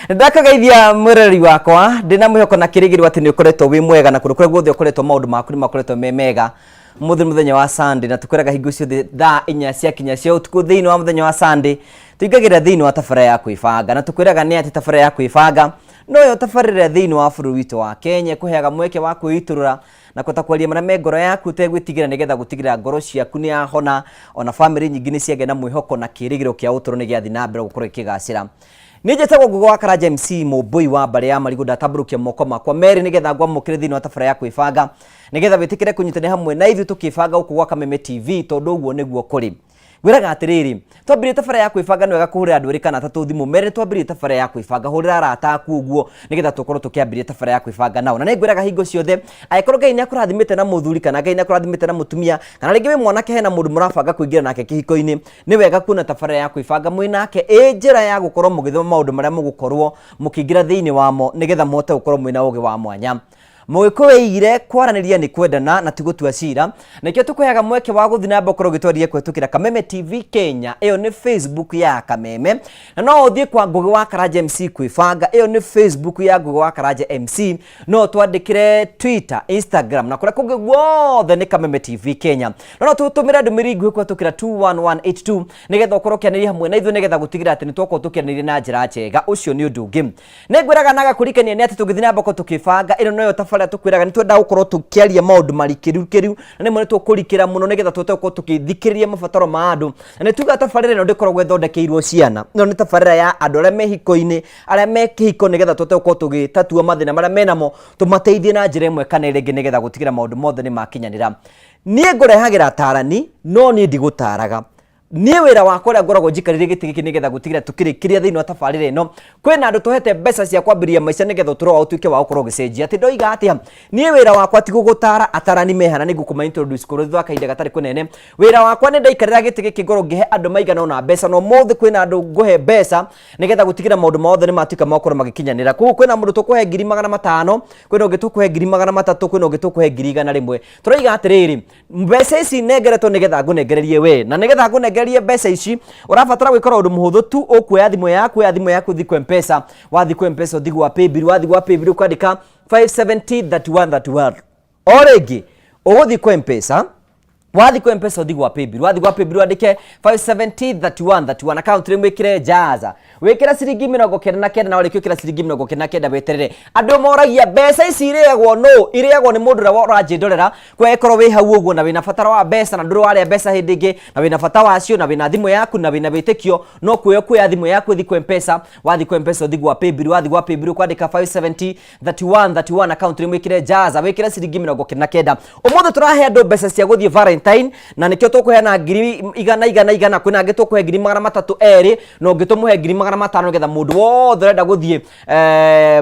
Ndakũgeithia mwĩroreri wakwa ndĩna mwĩhoko na kĩrĩgĩrĩro atĩ nĩ ũkoretwo wĩ mwega na kũndũ kũrĩa guothe ũkoretwo maũndũ maku nĩ makoretwo me mega. Ũmũthĩ nĩ mũthenya wa Sunday na tũkwĩraga hingo ciothe thaa 4 ciakinya cia ũtukũ thĩinĩ wa mũthenya wa Sunday tũingagĩrĩra thĩinĩ wa tabarĩra ya kwĩbanga, na tũkwĩraga nĩ atĩ tabarĩra ya kwĩbanga noyo tabarĩra thĩinĩ wa bũrũri witũ wa Kenya ĩkũheaga mweke wa kwĩitũrũra na kũhota kwaria marĩa me ngoro yaku ũtegwĩtigĩra nĩgetha gũtigĩrĩra ngoro ciaku nĩ yahona ona famĩlĩ nyingĩ nĩ ciagĩa na mwĩhoko na kĩrĩgĩrĩro kĩa ũtũũro nĩ gĩathiĩ na mbere gũkorwo gĩkĩgacĩra. Niĩ njĩtagwo Ngũgĩ wa Karanja MC Mũmbũi wa mbarĩ ya Marigũ, ndatambũrũkia moko makwa merĩ nĩgetha ngwamũkĩre thĩinĩ wa tabarĩra ya kwĩbanga nĩgetha wĩtĩkĩre kũnyitanĩra hamwe na ithuĩ tũkĩbanga gũkũ gwa Kameme TV tondũ ũguo nĩguo kũrĩ. Ngwĩraga atĩrĩrĩ, twambĩrĩrie tabarĩra ya kwĩbanga nĩ wega kũhũrĩra andũ erĩ kana atatũ thimũ mere twambĩrĩrie tabarĩra ya kwĩbanga, hũrĩra arata aku ũguo nĩgetha tũkorwo tũkĩambĩrĩria tabarĩra ya kwĩbanga nao. Na nĩ ngwĩraga hingo ciothe angĩkorwo Ngai nĩ akũrathimĩte na mũthuri kana Ngai nĩ akũrathimĩte na mũtumia kana rĩngĩ wĩ mwanake hena mũndũ mũrabanga kũingĩra nake kĩhiko-inĩ, nĩ wega kuona tabarĩra ya kwĩbanga mwĩ nake ĩ njĩra ya gũkorwo mũgĩthoma maũndũ marĩa mũgũkorwo mũkĩingĩra thĩinĩ wamo nĩgetha mũhote gũkorwo mwĩna ũgĩ wa mwanya. Mũgĩkũyũ oigire kwaranĩria nĩ kwendana na ti gũtua cira. Nĩkĩo tũkũheaga mweke wa gũthiĩ na mbere ũkorwo ũgĩtwarĩria kũhetũkĩra Kameme TV Kenya, ĩyo nĩ Facebook ya Kameme. Na no ũthiĩ kwa Ngũgĩ wa Karanja MC kwĩbanga, ĩyo nĩ Facebook ya Ngũgĩ wa Karanja MC. No ũtwandĩkĩre Twitter, Instagram na kũrĩa kũngĩ guothe nĩ Kameme TV Kenya. Na no tũtũmĩre ndũmĩrĩri nguhĩ kũhetũkĩra 21182 nĩgetha ũkorwo ũkĩanĩria hamwe na ithuĩ nĩgetha gũtigĩrĩra atĩ nĩ twakorwo tũkĩanĩria na njĩra njega. Ũcio nĩ ũndũ ũngĩ. Nĩ ngwĩraga na ngakũririkania nĩ atĩ tũngĩthiĩ na mbere tũkĩbanga ĩno noyo tabarĩra tũkwĩraga nĩ twendaga gũkorwo tũkĩaria maũndũ marikĩru kĩru na rĩmwe nĩ tũkũrikĩra mũno nĩgetha tũhote gũkorwo tũkĩthikĩrĩria mabataro ma andũ na nĩ tugaga tabarĩra ĩno ndĩkoragwo ĩthondekeirwo ciana ĩno nĩ tabarĩra ya andũ arĩa me hiko-inĩ arĩa me kĩhiko nĩgetha tũhote gũkorwo tũgĩtatua mathĩna marĩa menamo tũmateithie na njĩra ĩmwe kana ĩrĩa ĩngĩ nĩgetha gũtigĩrĩra maũndũ mothe nĩ makinyanĩra. Niĩ ngũrehagĩra atarani no niĩ ndigũtaraga. Niĩ wĩra wakwa ũrĩa ngoragwo njikarĩire gĩtĩ gĩkĩ nĩgetha gũtigĩrĩra tũkĩrĩkĩria thĩinĩ wa tabarĩra ĩno, kwĩna andũ tũhete mbeca cia kwambĩrĩria maica nĩgetha ũtũro wao ũtuĩke wa gũkorwo ũgĩcenjia. Atĩ ndoiga atĩa? Niĩ wĩra wakwa ti gũgũtara, atarani meha na nĩ ngũkũma introduce kũrĩ thutha wa kahinda gatarĩ kũnene. Wĩra wakwa nĩ ndaikarĩra gĩtĩ gĩkĩ ngorwo ngĩhe andũ maigana ũna mbeca na ũmũthĩ kwĩna andũ ngũhe mbeca nĩgetha gũtigĩrĩra maũndũ mothe nĩ matuĩka ma gũkorwo magĩkinyanĩra. Koguo kwĩna mũndũ tũkũhe 500,000, kwĩna ũngĩ tũkũhe 300,000, kwĩna ũngĩ tũkũhe 100,000. Tũroiga atĩrĩrĩ, mbeca ici nengeretwo nĩgetha ngũnengererie we na nĩgetha ngũnengererie mbeca ici ũrabatara gwĩkora ũndũ mũhũthũ tu ũkuoya thimũ yaku oya thimũ yaku ũthiĩ kwa mpesa wathiĩ kwa mpesa ũthiĩ gwa paybill wathiĩ gwa paybill ũkandĩka 5703131 o rĩngĩ ũgũthiĩ kwa mpesa wathiĩ kwa mpesa ũthiĩ gwa paybill wathiĩ gwa paybill wandĩke 5703131 account name wĩkĩre jaza wĩkĩre ciringi 99 na warĩkia gwĩkĩra ciringi 99 weterere andũ moragia mbeca ici irĩagwo nũ irĩagwo nĩ mũndũ ũrĩa ũranjĩndorera kwekorwo wĩ hau ũguo na wĩna batara wa mbeca na ndũrĩ warĩa mbeca hĩndĩ ĩngĩ na wĩna bata wacio na wĩna thimũ yaku na wĩna wĩtĩkio no kuoya kuoya thimũ yaku ũthiĩ kwa mpesa wathiĩ kwa mpesa ũthiĩ gwa paybill wathiĩ gwa paybill ũkwandĩka 570 31 31 account nĩ mwĩkĩre jaza wĩkĩre ciringi 99 ũmũthĩ tũrahe andũ mbeca cia gũthiĩ valentine na nĩkĩo tũkũheana ngiri igana igana igana kwĩna angĩ tũkũhe 300,000 erĩ na ũngĩ tũmũhe 500,000 nĩgetha mũndũ wothe ũrenda gũthiĩ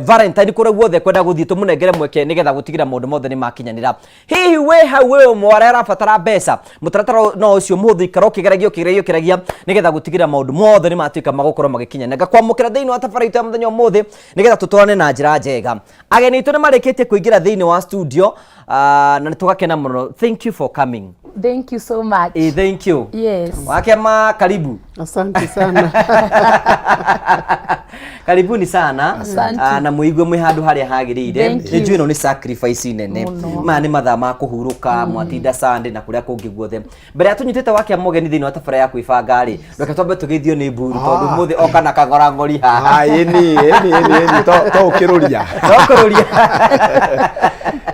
valentine kũrĩa guothe kwenda gũthiĩ tũmũnengere mweke nĩgetha gũtigĩrĩra maũndũ mothe nĩ makinyanĩra. Hihi wĩ hau wĩ ũmwe wa arĩa arabatara mbeca mũtaratara no ũcio mũhũthũ ikara ũkĩgeragia ũkĩgeragia ũkĩgeragia nĩgetha gũtigĩrĩra maũndũ mothe nĩ matuĩka magũkorwo magĩkinyanĩra. Ngakwamũkĩra thĩinĩ wa tabarĩra itũ ya mũthenya ũmũthĩ nĩgetha tũtwarane na njĩra njega. Ageni aitũ nĩ marĩkĩtie kũingĩra thĩinĩ wa studio na nĩ tũgakena mũno. Thank you for coming. Thank you so much. Thank you. Yes. Wakema karibu. Asante sana. Karibuni sana. Asante. Na muigue mwi handu haria hagiriire. Thank you. Nĩ njũĩ ĩno nĩ sacrifice nene. Mũno. Maya nĩ mathaa ma kũhurũka, mwatinda Sunday na kũrĩa kũngĩ guothe. Mbere ya tũnyitĩte wakia mũgeni thĩinĩ wa tabarĩra ya kwĩbanga rĩ, reke twambe tũgeithio nĩ Mburu tondũ ũmũthĩ oka na kagorang'ori haha. Ah, ĩni, ĩni, ĩni, ĩni, to ũkĩrũria. To kũrũria.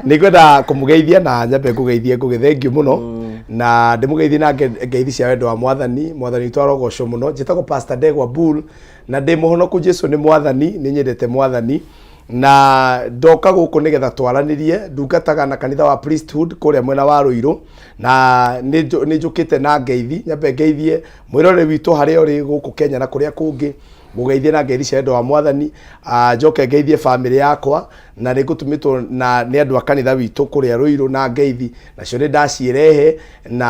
Nĩ ngwenda kũmũgeithia na nyambe ngũgeithie Ngũgĩ thengiũ mũno na ndĩmũgeithie na ngeithi cia wendo wa mwathani. Mwathani witũ arogocwo mũno. Njĩtagwo Pastor Ndegwa Bull na ndĩ mũhonoku. Jesu nĩ mwathani, nĩ nyendete mwathani na ndoka gũkũ nĩgetha twaranĩrie. Ndungataga na kanitha wa Priesthood kũrĩa mwena wa Rũirũ na nĩ njũkĩte na ngeithi. Nyambe ngeithie mwĩroreri witũ harĩa ũrĩ gũkũ Kenya na kũrĩa kũngĩ, ngũgeithie na ngeithi cia wendo wa mwathani. Njoke ngeithie famĩlĩ yakwa na nĩ ngũtũmĩtwo na nĩ andũ a kanitha witũ kũrĩa Rũirũ na ngeithi nacio nĩ ndaciĩrehe na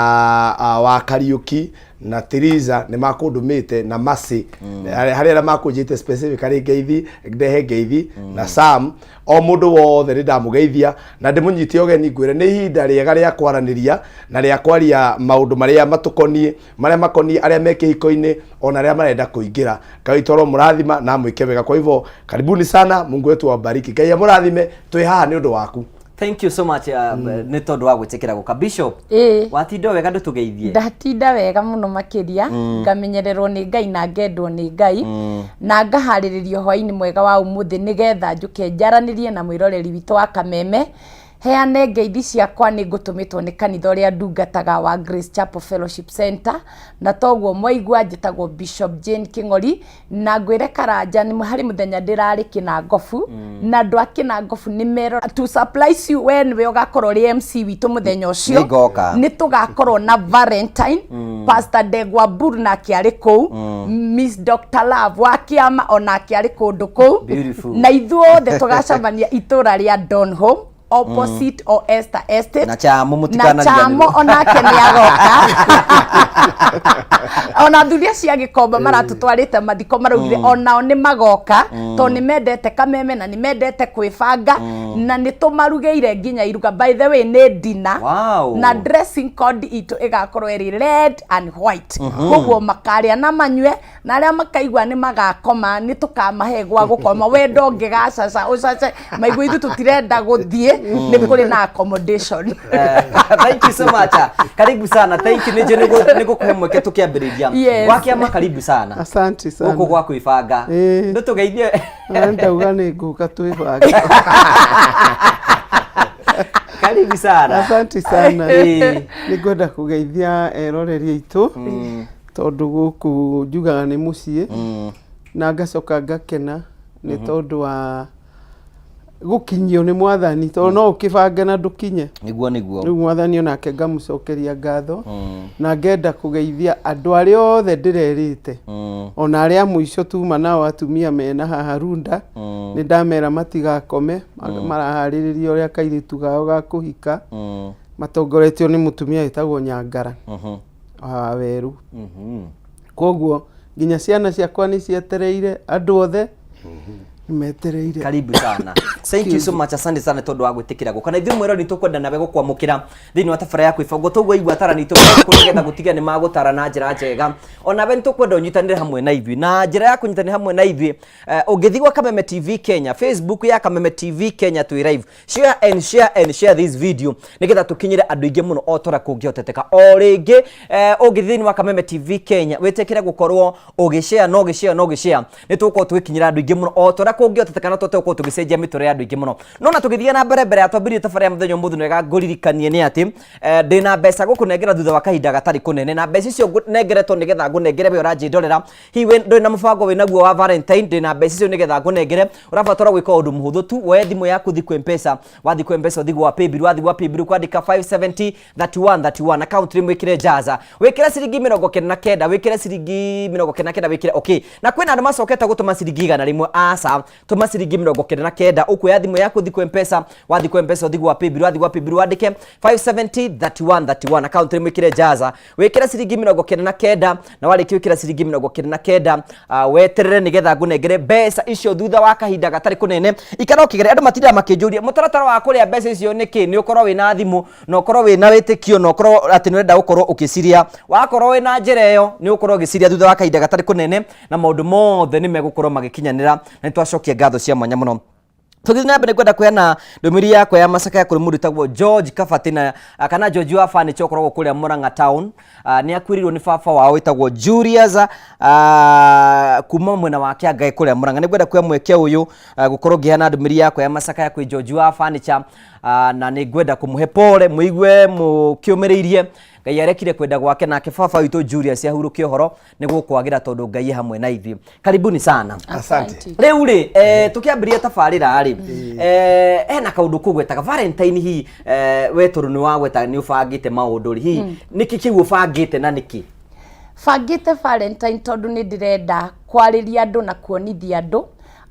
wa Kariũki Na Tiriza nĩ makũndũmĩte na Mercy, harĩ arĩa makũnjĩte specifically ngeithi, ndehe ngeithi na Sam, o mũndũ wothe nĩ ndamũgeithia na ndĩmũnyite ũgeni, ngwĩre nĩ ihinda rĩega rĩa kwaranĩria na rĩa kwaria maũndũ marĩa matũkoniĩ, marĩa makoniĩ arĩa me kĩhiko-inĩ ona arĩa marenda kũingĩra. Ngai witũ aromũrathima na amwĩke wega. Kwa hivyo karibuni sana, Mungu wetu awabariki, Ngai amũrathime, twĩ haha nĩ ũndũ waku. Thank you so much, nĩ tondũ wa gwĩtĩkĩra gũka, Bishop. Ĩĩ. Watinda wega, ndũtũgeithie. Ndatinda wega mũno makĩria, ngamenyererwo nĩ Ngai na ngendwo nĩ Ngai na ngaharĩrĩrio hwainĩ mwega wa ũmũthĩ nĩgetha njũke njaranĩrie na mwĩroreri witũ wa Kameme, heane ngeithi ciakwa. Nĩ ngũtũmĩtwo nĩ kanitha ũrĩa ndungataga wa Grace Chapel Fellowship Center, na toguo mwaigua njĩtagwo Bishop Jane Kĩng'ori. Na ngwĩre Karanja, nĩ harĩ mũthenya ndĩrarĩ Kĩnangobu na andũ a Kĩnangobu nĩ merora to surprise you, we nĩwe ũgakorwo ũrĩ MC witũ mũthenya ũcio. Nĩngoka. Nĩ tũgakorwo na Valentine, Pastor Ndegwa Mburu nake arĩ kũu, Miss Dr Love wa kĩama onake arĩ kũndũ kũu. Beautiful. Na ithuothe tũgacemania itũra rĩa Donholm, opposite o Esther Estate. Na Chamo. Na Mũtikanariganĩrwo. Chamo onake nĩ agoka. Ona athuri acio a Gĩkomba maratũtwarĩte mathiko maraugire onao nĩ magoka, tondũ nĩ mendete Kameme na nĩ mendete kwĩbanga, na nĩ tũmarugĩire nginya iruga. By the way, nĩ dinner. Na dressing code itũ ĩgakorwo ĩrĩ red and white, koguo makarĩa na manyue, na arĩa makaigua nĩ magakoma, nĩ tũkamahe gwa gũkoma. Wendo ũngĩgacaca ũcace maigua ithuĩ tũtirenda gũthiĩ, nĩ kũrĩ na accommodation. Thank you so much. Karibu sana. Thank you. Nĩnjũĩ nĩngũkũhe mweke tũkĩambĩrĩria. Yes. Wa kĩama, karibu sana. Asante sana. Gũkũ gwa kwĩbanga. Ĩĩ. Ndũtũgeithie. Na ndauga nĩ ngũka twĩbange. Karibu sana. Asante sana. Ĩĩ. Nĩ ngwenda kũgeithia eroreri aitũ, tondũ gũkũ njugaga nĩ mũciĩ, na ngacoka ngakena nĩ tondũ wa gũkinyio nĩ Mwathani, tondũ no ũkĩbange na ndũkinye. Nĩguo, nĩguo. Rĩu Mwathani onake ngamũcokeria ngatho, na ngenda kũgeithia andũ arĩa othe ndĩrerĩte, ona arĩa a mũico tuma nao, atumia mena haha Runda, nĩ ndamera matigakome, maraharĩrĩria ũrĩa kairĩtu gao ga kũhika, matongoretio nĩ mũtumia wĩtagwo Nyangara wa Werũ. Koguo nginya ciana ciakwa nĩ cietereire, andũ othe nĩ metereire. Karibu sana, thank you so much, asante sana tondu wa gwitikira guka na ithuĩ mwero nĩ tũkwenda nawe gũkwamũkĩra thĩinĩ wa tabara ya kwĩbanga. Toguo igua atarani nĩgetha gũtiga nĩ magũtara na njĩra njega. Onawe nĩ tũkwenda ũnyitanĩre hamwe na ithuĩ, na njĩra ya kũnyitanĩra hamwe na ithuĩ, ũngĩthiĩ gwa Kameme TV Kenya, Facebook ya Kameme TV Kenya, twĩ live. Share and share and share this video nĩgetha tũkinyĩre andũ aingĩ mũno o tora kũngĩhoteteka. O rĩngĩ, ũngĩthiĩ thĩinĩ wa Kameme TV Kenya, wĩtĩkĩre gũkorwo ũgĩshare na ũgĩshare na ũgĩshare, nĩ tũgũkorwo tũgĩkinyĩra andũ aingĩ mũno o tora kũngĩhoteteka, na tũhote gũkorwo tũgĩcenjia mĩtũrĩre ya andũ aingĩ mũno. No na tũgĩthiĩ na mbere, mbere ya twambĩrĩrie tabarĩra ya mũthenya ũmũthĩ, nĩ wega ngũririkanie nĩ atĩ ndĩna mbeca gũkũnengera thutha wa kahinda gatarĩ kũnene, na mbeca icio nengeretwo nĩgetha ngũnengere we ũranjĩndorera. Hihi we ndũrĩ na mũbango wĩ naguo wa Valentine? Ndĩna mbeca icio nĩgetha ngũnengere. Ũrabatara gwĩka ũndũ mũhũthũ tu, woe thimũ yaku, thiĩ kwĩ Mpesa. Wathiĩ kwĩ Mpesa, ũthiĩ gwa paybill. Wathiĩ gwa paybill, kwandĩka 570 31 31, account name wĩkĩre Jaza, wĩkĩre ciringi 99, wĩkĩre ciringi 99, wĩkĩre okay. Na kwĩna andũ macokete gũtũma ciringi 100. Aca, tũma ciringi 99, ũkuoya thimũ yaku, ũthiĩ kwĩ Mpesa. Wathiĩ kwĩ Mpesa, ũthiĩ gwa paybill. Wathiĩ gwa paybill, wandĩke 570 31 31, account name wĩkĩre Jaza, wĩkĩre ciringi 99. Na warĩkia gwĩkĩra ciringi 99, weterere nĩgetha ngũnengere mbeca icio thutha wa kahinda gatarĩ kũnene. Ikara ũkĩgeria. Andũ matindaga makĩnjũria mũtaratara wa kũrĩa mbeca icio nĩkĩ. Nĩ ũkorwo wĩna thimũ, na ũkorwo wĩna wĩtĩkio, na ũkorwo atĩ nĩ ũrenda gũkorwo ũkĩciria. Wakorwo wĩna njĩra ĩyo, nĩ ũgũkorwo ũgĩciria thutha wa kahinda gatarĩ kũnene, na maũndũ mothe nĩ megũkorwo magĩkinyanĩra, na nĩ twacokia ngatho cia mwanya mũno. Tũgĩthiĩ na mbere, kwenda kũheana ndũmĩrĩri yakwa ya macakaya kũrĩ mũndũ wĩtagwo George Kabati na kana George wa furniture, ũkoragwo kũrĩa Murang'a town. Nĩ akuĩrĩirwo nĩ baba wao wĩtagwo Julius, kuma mwena wa Kĩangaĩ kũrĩa Murang'a. Nĩ ngwenda kuoya mweke ũyũ gũkorwo ngĩheana ndũmĩrĩri yakwa ya macakaya kwĩ George wa furniture, na nĩ ngwenda kũmũhe pole, mũigue mũkĩũmĩrĩirie. Ngai arekire kwenda gwake, nake baba witũ Julius ahurũke ũhoro nĩ gũkwagĩra, tondũ Ngai e hamwe na ithuĩ. Karibuni sana. Asante. Rĩu rĩ, tũkĩambĩrĩria tabarĩra rĩ, hena kaũndũ kũgwetaga Valentine. Hihi we tondũ nĩ wagweta nĩ ũbangĩte maũndũ rĩ, hihi nĩkĩ kĩu ũbangĩte na nĩkĩ? Bangĩte Valentine tondũ nĩ ndĩrenda kwarĩria andũ na kuonithia andũ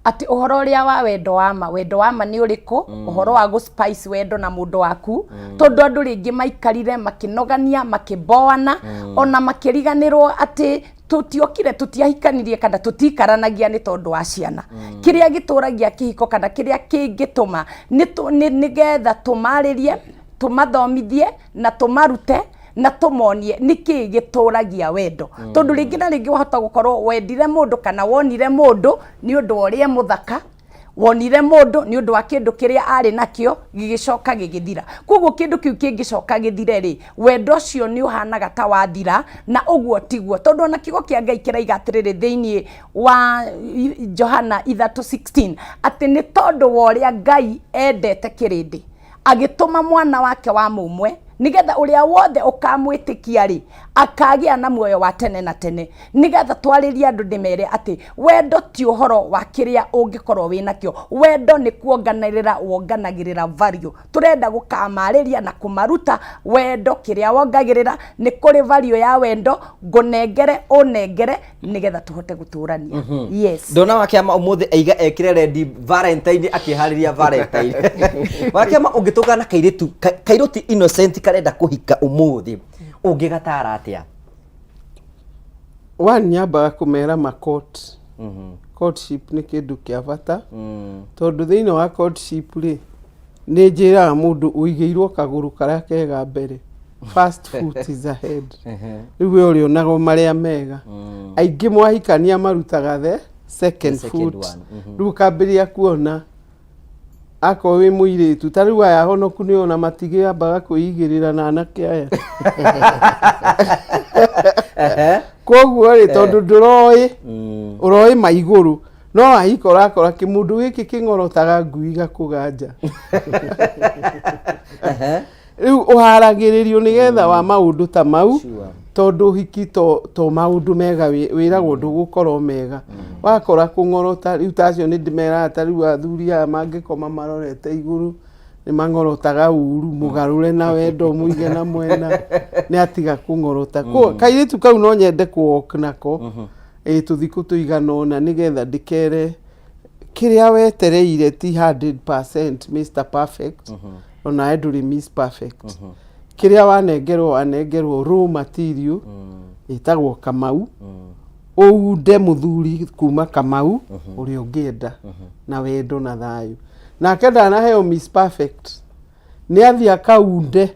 Atĩ ũhoro ũrĩa wa wendo wa ma, wendo wa ma nĩ ũrĩkũ, ũhoro wa gũ spice wendo na mũndũ waku, tondũ andũ rĩngĩ maikarire makĩnogania, makĩboana, ona makĩriganĩrwo atĩ tũtiokire, tũtiahikanirie kana tũtikaranagia nĩ tondũ wa ciana. Kĩrĩa gĩtũragia kĩhiko kana kĩrĩa kĩngĩtũma nĩ nĩgetha tũmarĩrie, tũmathomithie na tũmarute na tũmonie nĩkĩ gĩtũragia wendo. Tondũ rĩngĩ na rĩngĩ wahota gũkorwo wendire mũndũ kana wonire mũndũ nĩ ũndũ wa ũrĩa e mũthaka, wonire mũndũ nĩ ũndũ wa kĩndũ kĩrĩa arĩ nakĩo gĩgĩcoka gĩgĩthira. Koguo kĩndũ kĩu kĩngĩcoka gĩthire rĩ, wendo ũcio nĩ ũhanaga ta wathira, na ũguo tiguo. Tondũ ona kiugo kĩa Ngai kĩraiga atĩrĩrĩ thĩinĩ wa Johana 3:16 atĩ nĩ tondũ wa ũrĩa Ngai endete kĩrĩndĩ, agĩtũma mwana wake wa mũmwe, nĩgetha ũrĩa wothe ũkamwĩtĩkia rĩ, akagĩa na muoyo wa tene na tene. Nĩgetha twarĩrie andũ ndĩmere atĩ wendo ti ũhoro wa kĩrĩa ũngĩkorwo wĩ nakĩo, wendo nĩ kuonganĩrĩra wonganagĩrĩra value. Tũrenda gũkamarĩria na kũmaruta wendo kĩrĩa wongagĩrĩra, nĩ kũrĩ value ya wendo, ngũnengere ũnengere, nĩgetha tũhote gũtũrania. Yes. Ndona Wakĩama ũmũthĩ aiga ekire ready Valentine, akĩharĩria Valentine. Wakĩama, ũngĩtũngana na kairĩtu kairũti innocent karenda kũhika ũmũthĩ, ũngĩgatara atĩa? One, nyambaga kũmera ma court. Courtship nĩ kĩndũ kĩa bata, tondũ thĩinĩ wa courtship rĩ, nĩ njĩraga mũndũ ũigĩirwo kagũrũ karĩa kega mbere, first foot is ahead. Rĩu we ũrĩonaga marĩa mega. Aingĩ mwahikania marutaga the second The second foot. one. Rĩu ũkambĩrĩria kuona akorwo wĩ mũirĩtu ta rĩu aya honoku nĩ ona matigĩambaga kwĩigĩrĩra na anake aya. Koguo rĩ, tondũ ndũroĩ, ũroĩ ma igũrũ, no wahika ũrakora kĩmũndũ gĩkĩ kĩng'orotaga ngui gakũganja. Rĩu ũharagĩrĩrio nĩgetha wa maũndũ ta mau. Tondũ ũhiki to maũndũ mega, wĩragwo ndũgũkorwo mega. Wakora kũng'orota rĩu ta acio nĩ ndĩmeraga, ta rĩu athuri aya mangĩkoma marorete igũrũ nĩ mang'orotaga ũru, mũgarũre na wendo, mũige na mwena, nĩ atiga kũng'orota. Kairĩtu kau no nyende kũ walk nako ĩ tũthikũ tũigana ũna, nĩgetha ndĩkere kĩrĩa wetereire ti 100% Mr Perfect, onawe ndũrĩ Miss Perfect. Kĩrĩa wanengerwo, wanengerwo raw material ĩtagwo Kamau, ũunde mũthuri kuma Kamau ũrĩa ũngĩenda na wendo na thayũ. Nake ndanaheo Miss Perfect, nĩ athiĩ akaunde,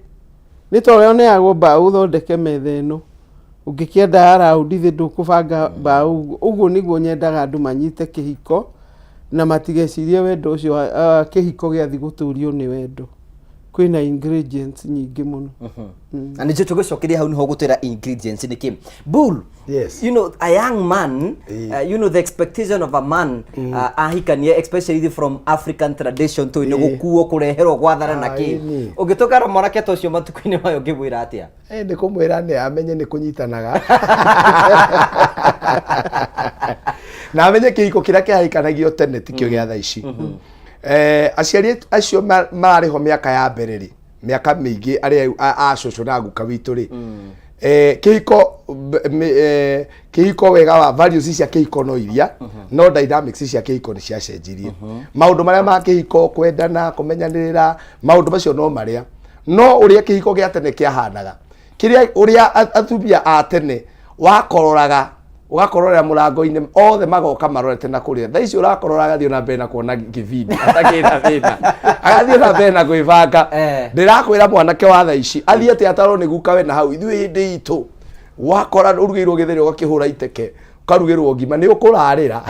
nĩ ta ũrĩa ũneagwo mbaũ ũthondeke metha ĩno, ũngĩkĩenda ya raundi thĩ ndũkũbanga mbaũ ũguo. Ũguo nĩguo nyendaga andũ manyite kĩhiko na matigecirie wendo ũcio kĩhiko gĩathiĩ gũtũrio nĩ wendo. Kwĩna ingredients nyingĩ mũno. Na nĩcio tũgũcokeria hau, nĩho gũtwĩra ingredients nĩ kĩ. Bull. Yes. A young man, the expectation of a man ahikanie, especially from African tradition, tu nĩ gũkuo, kũreherwo, gwathana na kĩ. Ĩni. Ũngĩtũkara mwanake ta ũcio matukũ-inĩ maya, ũngĩmwĩra atĩa? Nĩ kũmwĩra nĩ amenye nĩ kũnyitanaga na amenye kĩhiko kĩrĩa kĩahikanagio tene tikĩo gĩa thaa ici. Aciari acio mararĩ ho mĩaka ya mbere rĩ, mĩaka mĩingĩ, arĩa a cũcũ na guka witũ rĩ, kĩhiko kĩhiko wega wa values cia kĩhiko no iria, no dynamics cia kĩhiko nĩ ciacenjirie. Maũndũ marĩa ma kĩhiko, kwendana, kũmenyanĩrĩra, maũndũ macio no marĩa, no ũrĩa kĩhiko gĩa tene kĩahanaga, kĩrĩa ũrĩa atumia a tene wakororaga, ũgakororera mũrango-inĩ, othe magoka marorete na kũrĩa. Thaa ici ũrakorora agathiĩ na mbere na kuona gĩbindi atakĩrĩ na thĩna, agathiĩ na mbere na gwĩbanga. Ndĩrakwĩra mwanake wa thaa ici athiĩ atĩ atarwo nĩ guka we na hau. Ithuĩ hĩndĩ itũ wakora ũrugĩirwo gĩtheri, ũgakĩhũra iteke, ũkarugĩrwo ngima, nĩ ũkũrarĩra,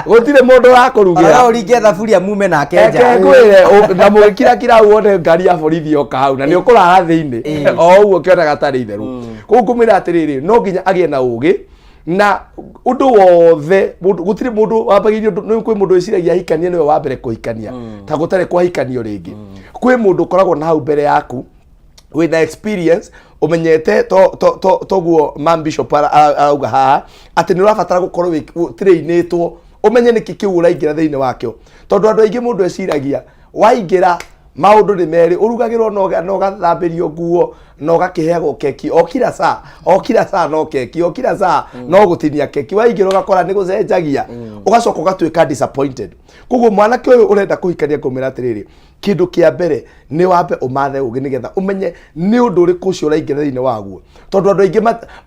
gũtirĩ mũndũ ũrakũrugĩra. Ona ũringe thaburia mume nake nja. Reke ngwĩre, na mũgĩkirakira hau wone ngari ya borithi yoka hau na nĩ ũkũrara thĩinĩ o ũguo ũkĩonaga tarĩ itherũ. Koguo ngũmwĩra atĩrĩrĩ, no nginya agĩe na ũgĩ na ũndũ wothe. Gũtirĩ mũndũ wambagĩrĩria ũndũ. Nĩ kwĩ mũndũ wĩciragia ahikania nĩwe wa mbere kũhikania, ta gũtarĩ kwahikanio rĩngĩ. Kwĩ mũndũ ũkoragwo na hau mbere yaku wĩna experience, ũmenyete to toguo mam bishop arauga haha atĩ nĩ ũrabatara gũkorwo trainĩtwo, ũmenye nĩkĩ kĩu ũraingĩra thĩinĩ wakĩo, tondũ andũ aingĩ mũndũ eciragia waingĩra Maũndũ nĩ merĩ, ũrugagĩrwo na ũgathambĩrio nguo na ũgakĩheagwo keki o kila saa, o kila saa no keki, o kila saa no gũtinia keki. Waingĩra ũgakora nĩ gũcenjagia, ũgacoka ũgatuĩka disappointed. Koguo mwanake ũyũ ũrenda kũhikania, ngũmwĩra atĩrĩrĩ, kĩndũ kĩa mbere nĩ wambe ũmathe ũgĩ nĩgetha ũmenye nĩ ũndũ ũrĩkũ ũcio ũraingĩra thĩinĩ waguo, tondũ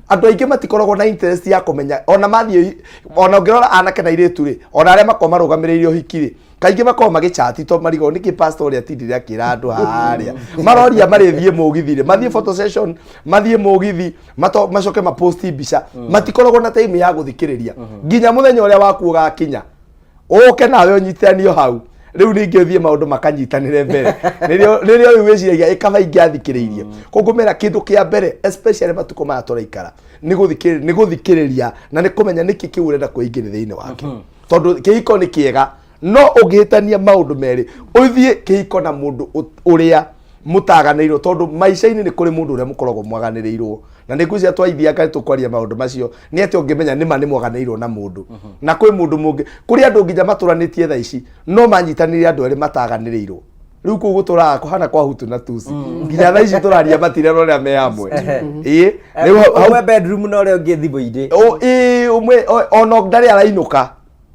andũ aingĩ matikoragwo na interest ya kũmenya. Ona mathiĩ, ona ũngĩrora anake na airĩtu rĩ, ona arĩa makoragwo marũgamĩrĩire ũhiki rĩ, kaingĩ makoragwo magĩchati to marigwo nĩkĩ pastor ũrĩa atindire akĩra andũ harĩa maroria marĩthiĩ mũgithi rĩ, mathiĩ photo session, mathiĩ mũgithi, macoke maposti mbica. Matikoragwo na time ya gũthikĩrĩria nginya mũthenya ũrĩa waku ũgakinya, ũke nawe ũnyitithanio hau. Rĩu ningĩ ũthiĩ maũndũ makanyitanĩre mbere, nĩrĩo rĩu wĩciragia ĩkaba ingĩathikĩrĩirie. Koguo ngũmera kĩndũ kĩa mbere, especially matukũ maya tũraikara, nĩ gũthikĩrĩria na nĩ kũmenya nĩkĩ kĩu ũrenda kwĩingĩria thĩinĩ wake, tondũ kĩhiko nĩ kĩega, no ũngĩhĩtania maũndũ merĩ, ũthiĩ kĩhiko na mũndũ ũrĩa mũtaganĩirwo, tondũ maica-inĩ nĩ kũrĩ mũndũ ũrĩa mũkoragwo mwaganĩrĩirwo, na nĩ ngwĩciria twaithianga tũkwaria maũndũ macio, nĩ atĩ ũngĩmenya nĩma nĩ mwaganĩirwo na mũndũ, na kwĩ mũndũ mũngĩ, kũrĩ andũ nginya matũranĩtie thaa ici no manyitanĩire, andũ erĩ mataganĩrĩirwo. Rĩu kũu gũtũraga kũhana kwa Hutu na Tusi, nginya thaa ici tũraria matirera ũrĩa me hamwe. Ĩĩ, rĩu Ũmwe bedroom na ũrĩa ũngĩ thimũ-inĩ. Ĩĩ, ũmwe ona ndarĩ arainũka,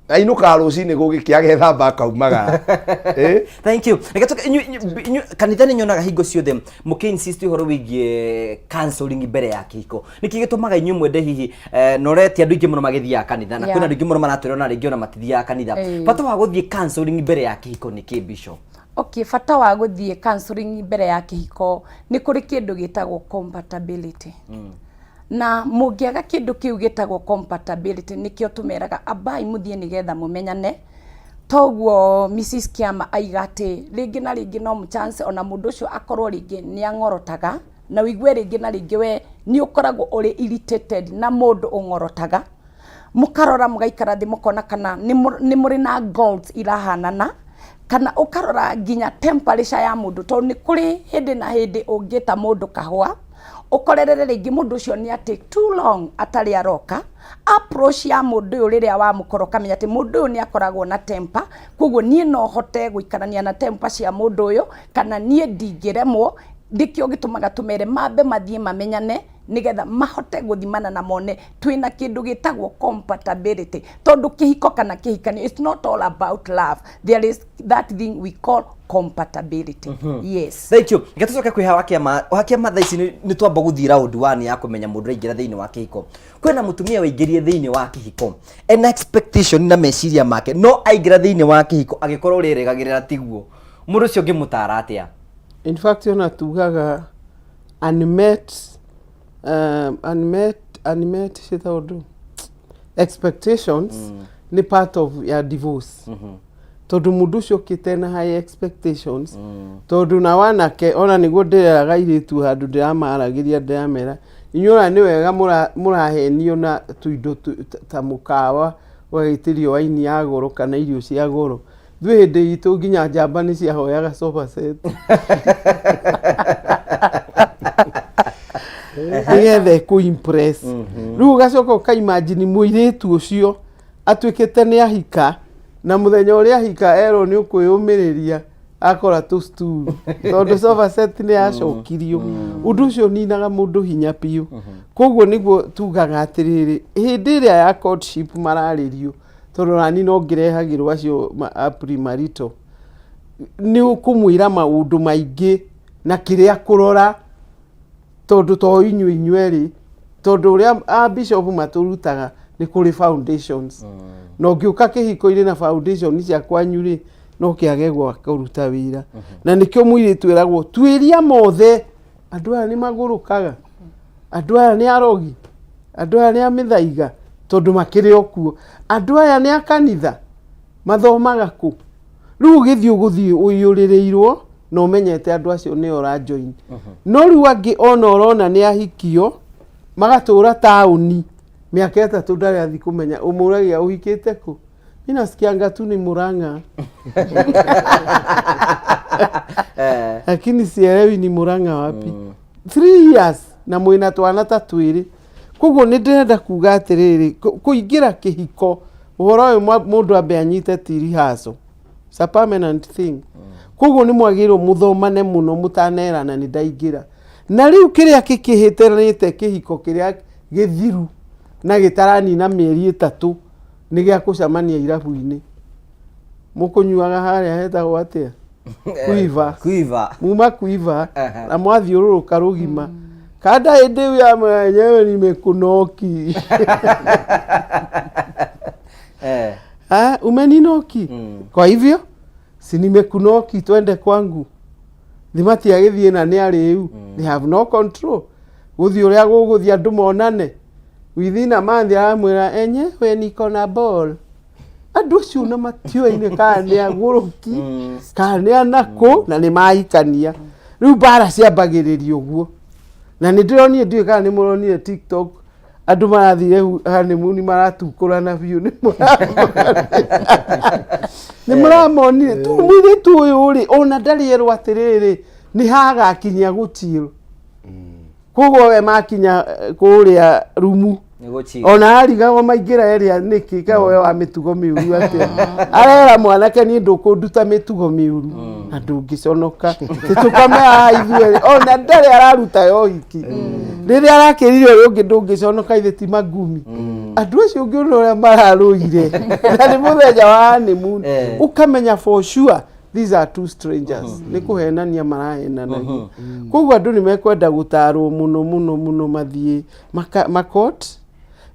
ainũkaga rũcinĩ gũgĩkĩa, agethamba, akaumagara. Ĩĩ. Thank you. Reke inyuĩ kanitha nĩ nyonaga hingo ciothe mũkĩ insist ũhoro wĩgiĩ counseling mbere ya kĩhiko. Nĩkĩ gĩtũmaga inyuĩ mwende hihi na ũretia andũ aingĩ mũno magĩthiaga kanitha, na kwĩna andũ aingĩ mũno maratwĩra ona rĩngĩ ona matithiaga kanitha? Bata wa gũthiĩ counseling mbere ya kĩhiko nĩ kĩ, Bishop? Okay, bata wa gũthiĩ counseling mbere ya kĩhiko, nĩ kũrĩ kĩndũ gĩtagwo compatibility. Na mũngĩaga kĩndũ kĩu gĩtagwo compatibility, nĩkĩo tũmeraga ambai mũthiĩ nĩgetha mũmenyane. Toguo Mrs. Kiama aiga atĩ rĩngĩ na rĩngĩ no chance ona mũndũ ũcio akorwo rĩngĩ nĩ ang'orotaga, na ũigue rĩngĩ na rĩngĩ we nĩ ũkoragwo ũrĩ irritated na mũndũ ũng'orotaga. Mũkarora, mũgaikara thĩ, mũkona kana nĩ mũrĩ na goals irahanana, kana ũkarora nginya temperature ya mũndũ, tondũ nĩ kũrĩ hĩndĩ na hĩndĩ ũngĩta mũndũ kahũa, ũkorerere rĩngĩ mũndũ ũcio nĩ atĩ too long atarĩ aroka. Approach ya mũndũ ũyũ, rĩrĩa wamũkora, ũkamenya atĩ mũndũ ũyũ nĩ akoragwo na temper, koguo niĩ no hote gũikarania na temper cia mũndũ ũyũ, kana niĩ ndingĩremwo. Nĩkĩo gĩtũmaga tũmere mambe mathiĩ mamenyane, nĩgetha mahote gũthimana na mone twĩna kĩndũ gĩtagwo compatibility, tondũ kĩhiko kana kĩhikanio, it's not all about love, there is that thing we call compatibility, yes. Thank you. Reke tũcoke kwĩ hawa kĩama wa kĩama. Thaa ici nĩ twamba gũthiĩ round one ya kũmenya mũndũ aingĩra thĩinĩ wa kĩhiko. Kwĩna mũtumia waingĩrie thĩinĩ wa kĩhiko ena expectation na meciria make, no aingĩra thĩinĩ wa kĩhiko agĩkorwo ũrĩa erĩgagĩrĩra tiguo. Mũndũ ũcio ũngĩmũtara atĩa? In fact, ona tugaga unmet unmet ciĩtagwo ndũ, expectations nĩ part of ya divorce, tondũ mũndũ ũcio ũkĩte na high expectations, tondũ na wanake ona nĩguo ndĩreraga airĩtu handũ ndĩramaragĩria, ndĩramera, inyuĩ ona nĩ wega mũrahenio na tũindo ta mũkawa, ũgagĩtĩrio waini ya goro kana irio cia goro. Ithuĩ hĩndĩ itũ nginya njamba nĩ ciahoyaga sofa set nĩgetha ĩkũ impress. Rĩu ũgacoka ũkaimagine mũirĩtu ũcio atuĩkĩte nĩ ahika, na mũthenya ũrĩa ahika erwo nĩ ũkwĩyũmĩrĩria, akora tũ stool tondũ sofa set nĩ yacokirio. Ũndũ ũcio ũninaga mũndũ hinya biũ. Koguo nĩguo tugaga atĩrĩrĩ, hĩndĩ ĩrĩa ya courtship mararĩrio, tondũ nani no ngĩrehagĩrwo acio a premarital, nĩ ũkũmwĩra maũndũ maingĩ na kĩrĩa kũrora, tondũ to inyuĩ inyuerĩ, tondũ ũrĩa a bishop matũrutaga nĩ kũrĩ foundations, na ũngĩũka kĩhiko-inĩ na foundation cia kwanyu rĩ, no kĩage gwa kũruta wĩra. Na nĩkĩo mũirĩtu eragwo tuĩria mothe, andũ aya nĩ magũrũkaga, andũ aya nĩ arogi, andũ aya nĩ a mĩthaiga, tondũ makĩrĩ o kuo, andũ aya nĩ a kanitha, mathomaga kũ. Rĩu ũgĩthiĩ ũgũthiĩ ũiyũrĩrĩirwo na ũmenyete andũ acio nĩo ũrajoin. No rĩu angĩ ona ũrona nĩ ahikio magatũra taũni mĩaka 3, ndarĩ athiĩ kũmenya. Ũmũragia, ũhikĩte kũ? Mi nasikianga tu ni Murang'a, lakini sielewi ni Murang'a wapi. 3 years na mwĩna twana ta twĩrĩ. Koguo nĩ ndĩrenda kuga atĩrĩrĩ, kũingĩra kĩhiko, ũhoro ũyũ mũndũ ambe anyite ti rehearsal. It's a permanent thing. Koguo nĩ mwagĩrĩirwo mũthomane mũno mũtanerana nĩ ndaingĩra. Na rĩu kĩrĩa kĩkĩhĩtanĩte kĩhiko kĩrĩa gĩthiru na gĩtaranina mĩeri 3 nĩ gĩa kũcemania irabu-inĩ. Mũkũnyuaga harĩa hetagwo atĩa? Quiver. Quiver. Muma Quiver na mwathiũrũrũka rũgima. Kanda hĩndĩ ĩyo ya mwenyewe nimekunoki. Ah, umeninoki. Kwa hivyo si nimekunoki, twende kwangu. Thimatiagĩthiĩ na nĩ arĩu. They have no control. Gũthiĩ ũrĩa gũgũthiĩ andũ monane. Within a month aramwĩra enyewe niko na ball. Andũ acio na matiũaine kana nĩ agũrũki kana nĩ anakũ na nĩ mahikania. Rĩu mbara ciambagĩrĩria ũguo. Na nĩ ndĩronire, ndiũĩ kana nĩ mũronire TikTok, andũ marathire honeymoon maratukũrana biũ, nĩ mũramonire tu mũirĩtu ũyũ rĩ, ona ndarĩ erwo atĩrĩrĩ nĩ hagakinya gũchill. Koguo we makinya kũrĩa rumu Nĩ gũchill. Ona arigagwo maingĩra ĩrĩa nĩkĩ kawe wa mĩtugo mĩũru atĩa, arera mwanake niĩ ndũkũnduta mĩtugo mĩũru na ndũngĩconoka tũkome haha ithuerĩ, ona ndarĩ araruta ya ũhiki rĩrĩa arakĩrire ũrĩa ũngĩ ndũngĩconoka ithe ti magumi. Andũ acio ũngĩona ũrĩa mararũire na nĩ mũthenya wa honeymoon, ũkamenya for sure these are two strangers, nĩ kũhenania marahenanagia. Koguo andũ nĩ mekwenda gũtarwo mũno mũno mũno mathiĩ makot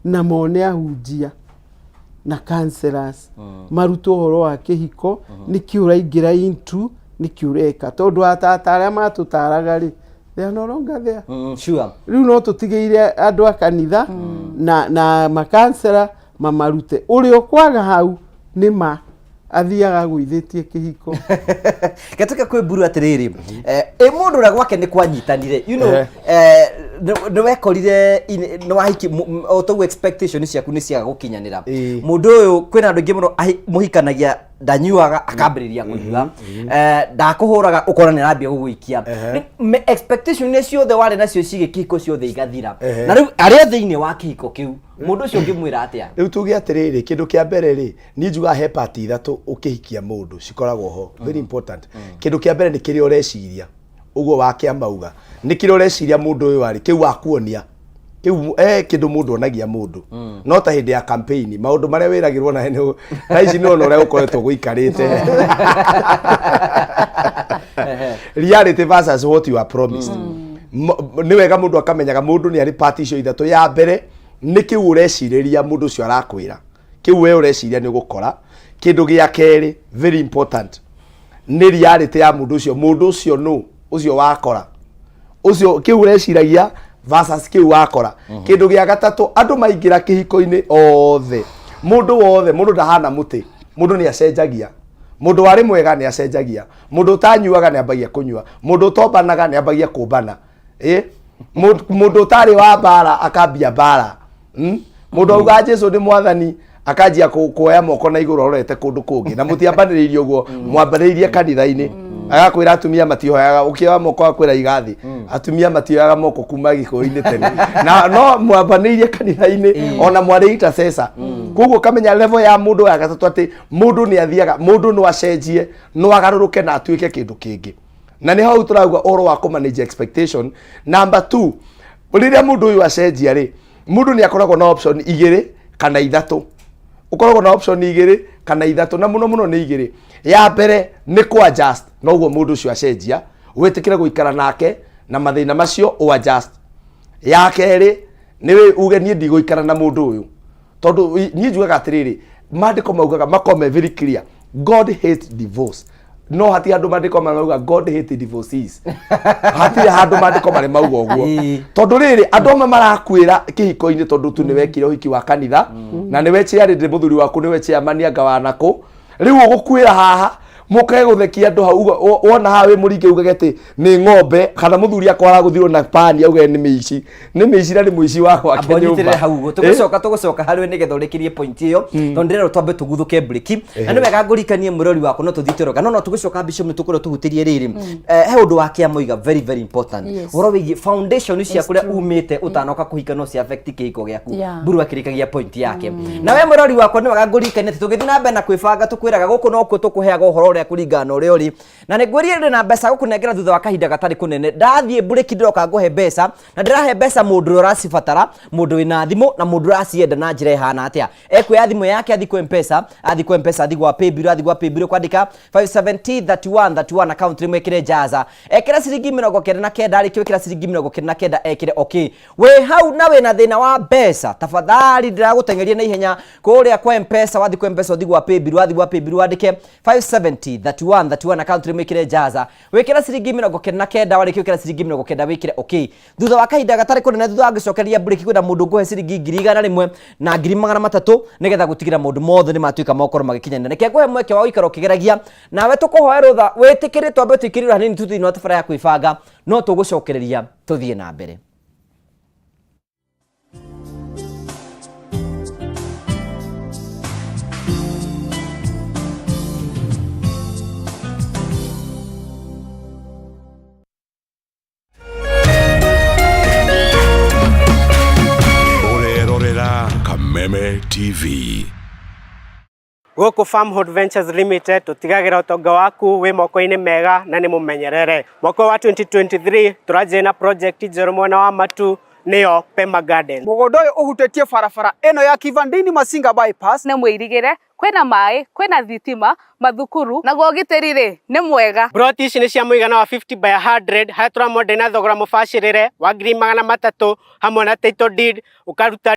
na mone ahunjia na counselors, marutwo ũhoro wa kĩhiko, nĩkĩ ũraingĩra into, nĩkĩ ũreka, tondũ atata arĩa matũtaraga rĩ, they are no longer there. Rĩu no tũtigĩire andũ a kanitha na makansera mamarute ũrĩa ũkwaga hau nĩ ma athiaga agũithĩtie kĩhiko. Gatuke kwĩ mburu atĩrĩrĩ, ĩ mũndũ ũrĩa gwake nĩ kwanyitanire, nĩ wekorire nĩ wahiki o toguo expectation ciaku nĩ ciaga gũkinyanĩra. Mũndũ ũyũ, kwĩna andũ aingĩ mũno mũhikanagia, ndanyuaga akambĩrĩria kũnyua, ndakũhũraga ũkona nĩ arambia gũgũikia. Expectation iria ciothe warĩ nacio ciĩgiĩ kĩhiko ciothe igathira. Na rĩu arĩa thĩinĩ wa kĩhiko kĩu, mũndũ ũcio ũngĩmwĩra atĩa? Rĩu tuge atĩrĩrĩ, kĩndũ kĩa mbere rĩ, niĩ njugaga he part ithatũ ũkĩhikia mũndũ cikoragwo ho, very important. Kĩndũ kĩa mbere nĩ kĩrĩa ũreciria, ũguo wa kĩamauga nĩ kĩrĩa ũreciria mũndũ ũyũ arĩ kĩu wakuonia kĩu, kĩndũ mũndũ onagia mũndũ no ta hĩndĩ ya campaign, maũndũ marĩa wĩragĩrwo na nĩ thaa ici nĩ ona ũrĩa gũkoretwo gũikarĩte, reality versus what you are promised. Nĩ wega mũndũ akamenyaga mũndũ nĩ arĩ part icio ithatũ. Ya mbere nĩ kĩu ũrecirĩria mũndũ ũcio arakwĩra, kĩu we ũreciria nĩ ũgũkora. Kĩndũ gĩa kerĩ, very important, nĩ reality ya mũndũ ũcio, mũndũ ũcio nũ ũcio wakora ũcio, kĩu ũreciragia versus kĩu wakora. Kĩndũ gĩa gatatũ, andũ maingĩra kĩhiko-inĩ othe, mũndũ wothe, mũndũ ndahana mũtĩ, mũndũ nĩ acenjagia. Mũndũ warĩ mwega nĩ acenjagia, mũndũ ũtanyuaga nĩ ambagia kũnyua, mũndũ ũtombanaga nĩ ambagia kũmbana, mũndũ ũtarĩ wa mbara akambia mbara. Mũndũ auga Jesu nĩ mwathani akanjia kuoya moko na igũrũ arorete kũndũ kũngĩ, na mũtiambanĩrĩirie ũguo, mwambanĩrĩirie kanitha-inĩ. Agakwĩra atumia matioyaga, ũkĩoya moko akwĩra iga thĩ, atumia matioyaga moko kuma gĩkũyũ-inĩ tene, na no mwambanĩirie kanitha-inĩ ona mwarĩ intercessor. Koguo ũkamenya level ya mũndũ ya gatatũ atĩ mũndũ nĩ athiaga, mũndũ no acenjie, no agarũrũke na atuĩke kĩndũ kĩngĩ, na nĩ hau tũrauga ũhoro wa kũ manage expectation. Number 2, rĩrĩa mũndũ ũyũ acenjia rĩ, mũndũ nĩ akoragwo na option igĩrĩ kana ithatũ, ũkoragwo na option igĩrĩ kana ithatũ, na mũno mũno nĩ igĩrĩ. Ya mbere nĩ kũ adjust noguo mũndũ ũcio acenjia, wĩtĩkĩre gũikara nake na mathĩna macio, ũ adjust. Ya kerĩ nĩ uge niĩ ndigũikara na mũndũ ũyũ, tondũ niĩ njugaga atĩrĩrĩ, maandĩko maugaga makome very clear, God hates divorce, no hatirĩ handũ maandĩko marauga God hate divorcees, hatirĩ handũ maandĩko marĩ mauga ũguo. Tondũ rĩrĩ, andũ amwe marakuĩra kĩhiko-inĩ tondũ tu nĩ wekire ũhiki wa kanitha na nĩwe chairlady, mũthuri waku nĩwe chairman anga wa nakũ, rĩu ũgũkuĩra haha. Mũkage gũthekia andũ hau wona haha wĩ mũringe ugage atĩ nĩ ng'ombe kana mũthuri akwa aragũthirwo na pani auge nĩ mĩici, nĩ mĩici na nĩ mũici wa gwake Amba ũnyitĩrĩre nyũmba. Hau ũguo. Tũgũcoka harĩ we nĩgetha ũrĩkĩrie point ĩyo, tondũ ndĩrerwo twambe tũguthũke break. Na nĩ wega ngũrikanie mũrori wakwa no tũthiĩ twĩroga no tũgĩcoka bishop nĩ tũkorwo tũhutĩrie rĩrĩ. He ũndũ wa kĩamoiga very very important, ũhoro wĩgiĩ foundation cia kũrĩa umĩte ũtanoka kũhika no cia affect kĩhiko gĩaku. Mburu akĩrĩkagia point yake. Na we mũrori wakwa nĩ wega ngũririkanie atĩ tũgĩthiĩ na mbere na kwĩbanga tũkwĩraga gũkũ nokuo tũkũheaga ũhoro ũrĩa kũringana na ũrĩa ũrĩ, na nĩ ngwĩrire ndĩ na mbeca gũkũnengera thutha wa kahinda gatarĩ kũnene. Ndathiĩ mburĩki ndĩroka ngũhe mbeca, na ndĩrahe mbeca mũndũ ũrĩa ũracibatara, mũndũ wĩna thimũ na mũndũ ũracienda na njĩra ĩhana atĩa. Ekuoya thimũ yake athiĩ kwa Mpesa, athiĩ kwa Mpesa, athiĩ gwa paybill, athiĩ gwa paybill kwandĩka 570 31 account rĩmwe ĩkĩre jaza, ekĩra ciringi 99. Arĩkia gwĩkĩra ciringi 99 ekĩre okay. Wĩ hau na wĩna thĩna wa mbeca, tafadhali ndĩragũteng'eria na ihenya kũrĩa kwa Mpesa. Wathiĩ kwa Mpesa ũthiĩ gwa paybill, wathiĩ gwa paybill wandĩke 570 31 31 account rĩmwe ĩkĩre jaza, wĩkĩre ciringi 99. Warĩkia gwĩkĩra ciringi 90 wĩkĩre okay. Thutha wa kahinda gatarĩ kũnene, thutha wa ngĩcokeria mburĩki, kwĩna mũndũ ngũhe ciringi 100,000 na 300,000 nĩgetha gũtigĩra maũndũ mothe nĩ matuĩka magokorwo magĩkinyanĩra. Reke ngũhe mweke wa gũikara ũkĩgeragia nawe. Tũkũhoe rũtha wĩtĩkĩre twambe tũikĩrĩrwo hanini tu thĩinĩ wa tabarĩra ya kwĩbanga, no tũgũcokereria tũthiĩ na mbere. Ũrerorera Kameme TV. Gũkũ Farmhold Ventures Limited tũtigagĩra ũtonga waku wĩ moko-inĩ mega na nĩ mũmenyerere. Mwaka wa 2023 tũranjia na project njerũ mwena wa Matu, nĩyo Pema Garden. Mũgũnda ũyũ ũhutĩtie barabara ĩno ya Kivandini Masinga bypass. Nĩ mwĩrigĩre, kwĩna maĩ, kwĩna thitima, mathukuru, naguo ũgitĩri rĩ nĩ mwega. Ploti ici nĩ cia mũigana wa 50 by 100, harĩa tũramwenderia na thogora mũbacĩrĩre wa 300,000 hamwe na title deed ũkaruta.